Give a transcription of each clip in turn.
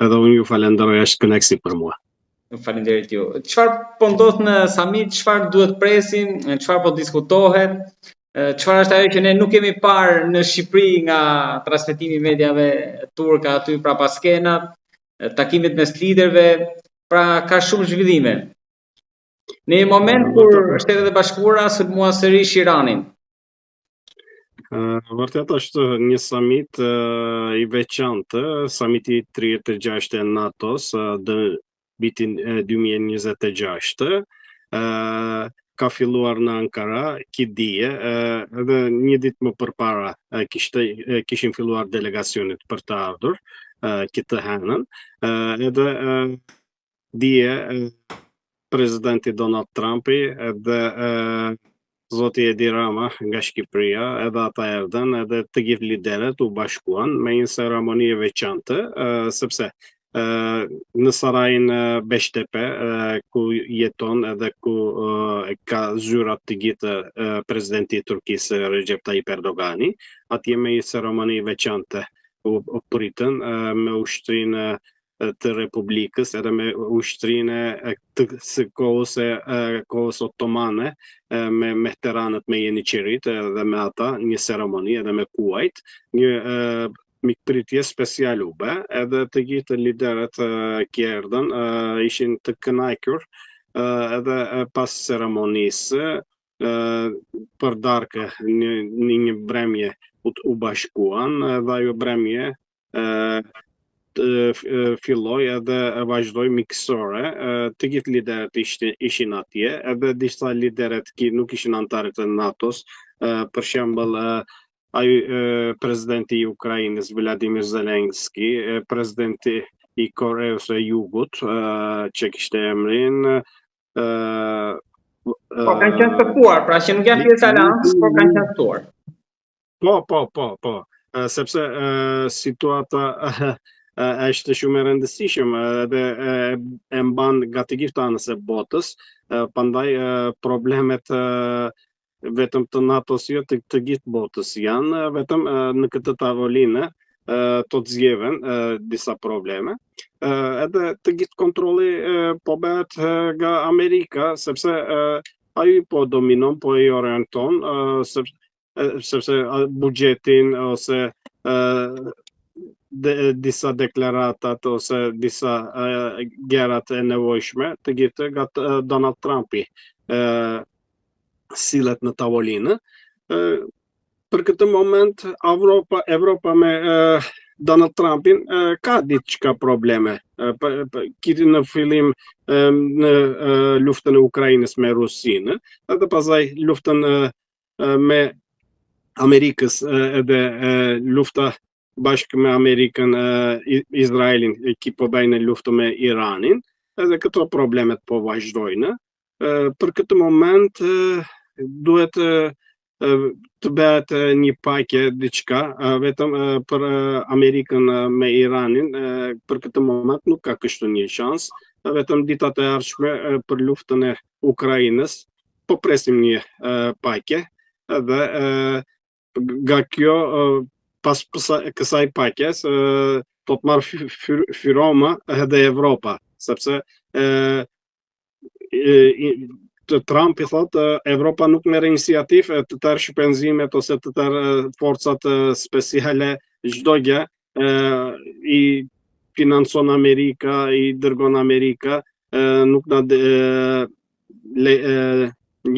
Edhe unë ju falenderoj, është kënaqësi për mua. Faleminderit ju. Çfarë po ndodh në summit, çfarë duhet presim, çfarë po diskutohet, çfarë është ajo që ne nuk kemi parë në Shqipëri nga transmetimi i mediave turka aty prapa skenat, takimet mes liderëve, pra ka shumë zhvillime. Në një moment kur Shtetet e Bashkuara sulmuan sërish Iranin. Vërtet është një samit i veçantë, samiti 36 e NATO-s dhe vitin 2026 ka filluar në Ankara, ki dije, edhe një ditë më përpara kishte, kishin filluar delegacionet për të ardhur, këtë të hënën, edhe dije presidenti Donald Trumpi edhe zoti Edi Rama nga Shqipëria, edhe ata erdhën, edhe të gjithë liderët u bashkuan me një ceremoni e veçantë, sepse në sarajin Beshtepe, ku jeton edhe ku ka zyrat të gjithë presidenti i Turqisë Recep Tayyip Erdogani, atje me një ceremoni e veçantë u pritën me ushtrinë të Republikës edhe me ushtrinë e të së kohës e kohës otomane me mehteranët me jeniçerit edhe me ata një ceremoni edhe me kuajt një mikpritje special u bë edhe të gjithë liderët që erdhën ishin të kënaqur edhe pas ceremonisë për darkë në një, një mbrëmje u, u bashkuan edhe ajo mbrëmje filloi edhe vazhdoi miqësore, të gjithë liderët ishte, ishin atje, edhe disa liderët që nuk ishin anëtarë të NATO-s, për shembull ai presidenti i Ukrainës Vladimir Zelenski, presidenti i Koreas së Jugut, që kishte emrin Po kanë qenë të ftuar, pra që nuk janë pjesë e aleancës, por kanë qenë ftuar. Po, po, po, po. Sepse situata është shumë e rëndësishme edhe e mban nga të gjitha anët e botës, prandaj problemet vetëm të NATO-s jo të, të gjithë botës janë, vetëm në këtë tavolinë të të zgjidhen disa probleme. Edhe të gjithë kontrolli po bëhet nga Amerika, sepse ai po dominon, po i orienton, sepse sepse buxhetin ose de, disa deklaratat ose disa gjërat e nevojshme të gjithë nga Donald Trumpi sillet në tavolinë. Për këtë moment Evropa Evropa me Donald Trumpin ka diçka probleme. Kiti në fillim në luftën e Ukrainës me Rusinë, edhe pastaj luftën me Amerikës edhe lufta bashkë me Amerikën, Izraelin, që po bëjnë luftë me Iranin, edhe këto problemet po vazhdojnë. Për këtë moment duhet të bëhet një paqe diçka vetëm për Amerikën me Iranin për këtë moment nuk ka kështu një shans vetëm ditat e ardhshme për luftën e Ukrainës po presim një paqe dhe nga kjo pas kësaj paqes do të marrë frymë edhe Evropa, sepse e, të Trumpi thotë Evropa nuk merr iniciativë të tërë shpenzimet ose të tërë forcat speciale çdo gjë i financon Amerika, i dërgon Amerika, nuk na le,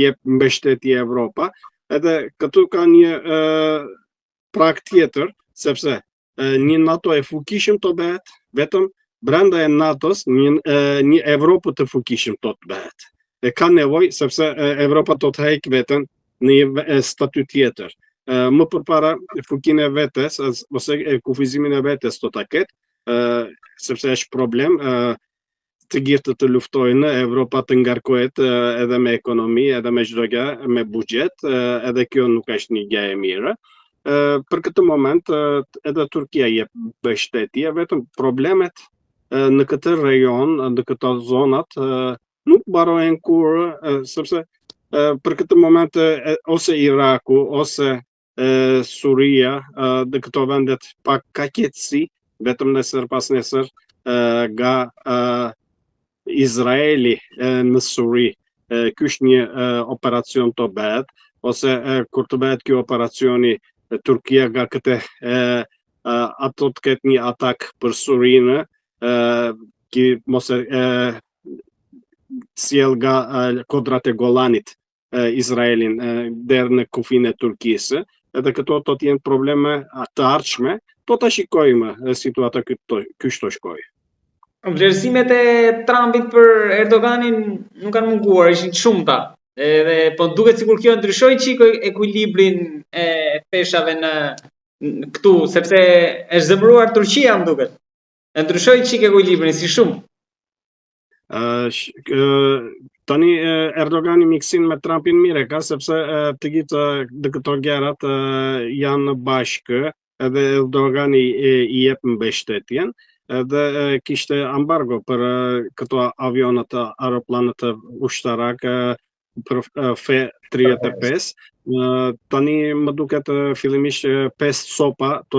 jep mbështetje Evropa. Edhe këtu ka një prag tjetër, sepse një NATO e fuqishëm të bëhet, vetëm brenda e NATO-s një, një Evropë të fuqishëm të të bëhet. E ka nevojë sepse Evropa do të heq veten në një statu tjetër. Më përpara fuqinë e vetes ose kufizimin e vetes do ta ketë, sepse është problem të gjithë të luftojnë, Evropa të ngarkohet edhe me ekonomi, edhe me çdo gjë, me buxhet, edhe kjo nuk është një gjë e mirë. Për këtë moment edhe Turqia jep mbështetje, vetëm problemet në këtë rajon, në këto zonat nuk mbarojnë kurrë, sepse për këtë moment ose Iraku ose Suria dhe këto vendet pak ka qetësi, vetëm nesër pas nesër nga Izraeli në Suri. Ky është një operacion të bëhet ose kur të bëhet ky operacioni Turqia nga këtë ato të ketë një atak për Surinë, ki mos e sjell nga kodrat e Golanit Izraelin deri në kufin e Turqisë, edhe këto do të jenë probleme të ardhshme, do ta shikojmë situata këto qysh të shkojë. Vlerësimet e Trumpit për Erdoganin nuk kanë munguar, ishin të shumta. Edhe po duket sikur kjo ndryshoi çik ekuilibrin e peshave në këtu, sepse është zemëruar Turqia, më duket. E ndryshoi çik ekuilibrin si shumë. Uh, tani Erdogani miksin me Trumpin mirë e ka sepse të gjithë dhe këto gjërat janë bashkë edhe Erdogani i jep mbështetjen edhe kishte embargo për këto avionët aeroplanët ushtarak për F-35 tani më duket fillimisht 5 copa të.